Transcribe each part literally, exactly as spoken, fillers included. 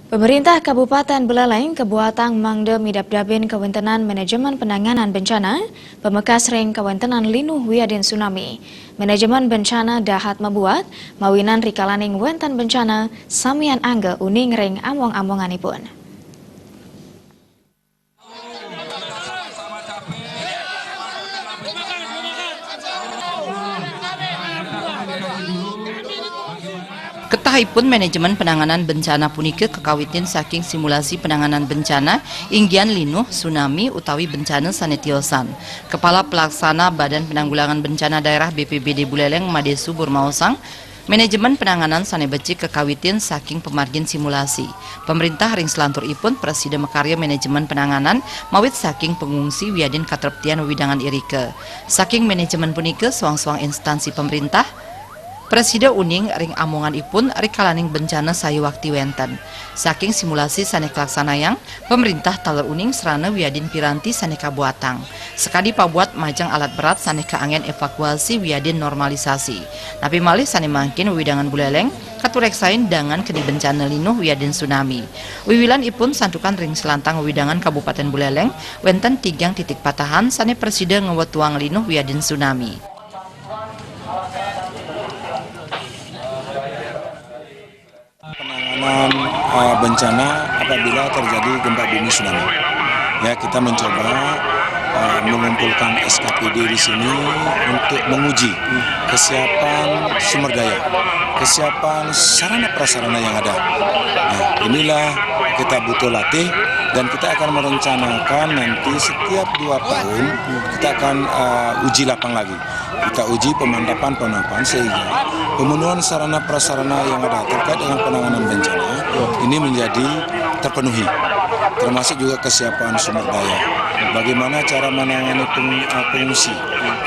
Pemerintah Kabupaten Buleleng kabuatang mangda midabdabin kawentenan manajemen penanganan bencana pamekas ring kawentenan linuh wiadin tsunami. Manajemen bencana dahat mabuat mawinan rikalaning wenten bencana samian angga uning ring among-amonganipun. Ketahipun manajemen penanganan bencana punika kakawitin saking simulasi penanganan bencana inggian linuh, tsunami, utawi bencana sane tiosan. Kepala Pelaksana Badan Penanggulangan Bencana Daerah B P B D Buleleng, Made Subur maosang, manajemen penanganan sane becik kakawitin saking pamargin simulasi. Pemerintah ring selanturipun prasida makarya manajemen penanganan mawit saking pengungsi wiadin katreptian wewidangan irika. Saking manajemen punika soang-soang instansi pemerintah prasida uning ring amonganipun rikalaning bencana sayuwakti wenten. Saking simulasi sane kalaksanayang, pemerintah taler uning sarana wiadin piranti sane kabuatang. Sakadi pabuat majeng alat berat sane kaanggen evakuasi wiadin normalisasi. Napi malih sane mangkin wewidangan Buleleng katureksain dangan keni bencana linuh wiadin tsunami. Wiwilanipun santukan ring selantang wewidangan Kabupaten Buleleng wenten tigang titik patahan sane prasida ngwetuang linuh wiadin tsunami. Penanganan eh, bencana apabila terjadi gempa bumi tsunami. Ya, kita mencoba eh, mengumpulkan S K P D di sini untuk menguji kesiapan sumber daya, kesiapan sarana prasarana yang ada. Nah, inilah kita butuh latih dan kita akan merencanakan nanti setiap dua tahun kita akan eh, uji lapang lagi. Kita uji pemantapan-pemantapan sehingga pemenuhan sarana prasarana yang ada terkait dengan penanganan bencana ini menjadi terpenuhi, termasuk juga kesiapan sumber daya. Bagaimana cara menangani peng- eh, pengungsi?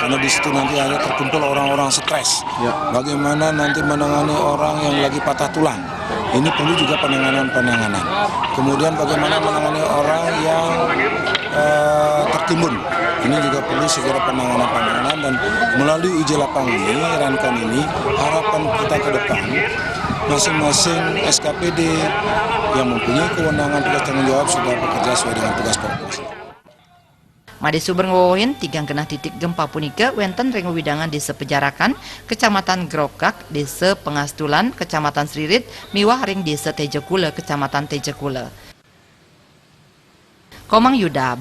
Karena di situ nanti ada terkumpul orang-orang stres. Ya. Bagaimana nanti menangani orang yang lagi patah tulang? Ini perlu juga penanganan-penanganan. Kemudian bagaimana menangani orang yang eh, tertimbun? Ini juga perlu segera penanganan-penanganan dan melalui uji lapang ini, rangkaian ini, harapan kita ke depan masing-masing S K P D yang mempunyai kewenangan tugas tanggung jawab sudah bekerja sesuai dengan tugas pokok. Made Subur ngwewehin tigang genah titik gempa punika wenten ring wewidangan Desa Pejarakan, Kecamatan Grogak, Desa Pengastulan, Kecamatan Sririt, miwah ring Desa Tejakula, Kecamatan Tejakula. Komang Yuda,